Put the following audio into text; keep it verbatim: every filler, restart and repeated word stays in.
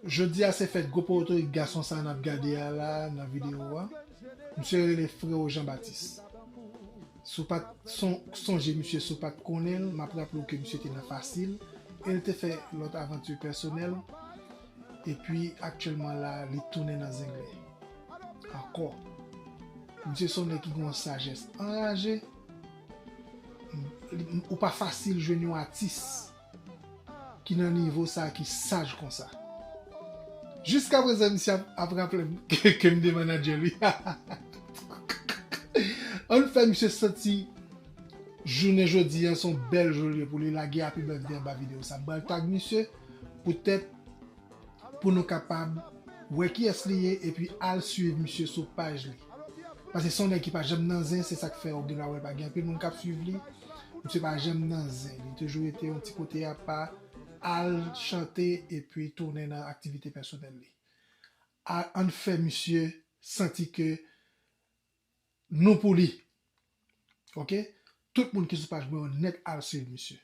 Jodi a se fèt gwo potorik gason sa n ap gade a la nan videyo a. Misye rele Freo Jean Baptiste. Si w pa t son, sonje misye, si w pa t konnen l, m ap raple w ke misye te nan Fasil e l te fè lòt avanti pèsonèl. Epi aktyèlman la, li tounen nan Zenglen ankò. Misye se yon nèg ki gen yon sajès anraje. Ou pa fasil jwenn yon atis ki nan nivo sa, ki saj konsa. Jiska prezan, misye ap, ap raple m ke, ke m te manadjè li. Ann fè misye santi jounen jodi a se yon bèl jou li ye pou li lage Happy Birthday anba videyo sa. M pral tag misye poutèt pou nou kapab wè kiyès li ye epi al swiv misye sou paj li. Paske se yon nèg ki pa janm nan zen, se sa k fè w gen dwa wè pa gen anpil moun k ap swiv li. Misye pa janm nan zen. Li toujou rete yon ti kote apa, al chante epi tounen nan aktivite pèsonèl li. A, ann fè misye santi ke nou pou li. Oke? Tout moun ki sou paj mwen yo nèt al swiv misye.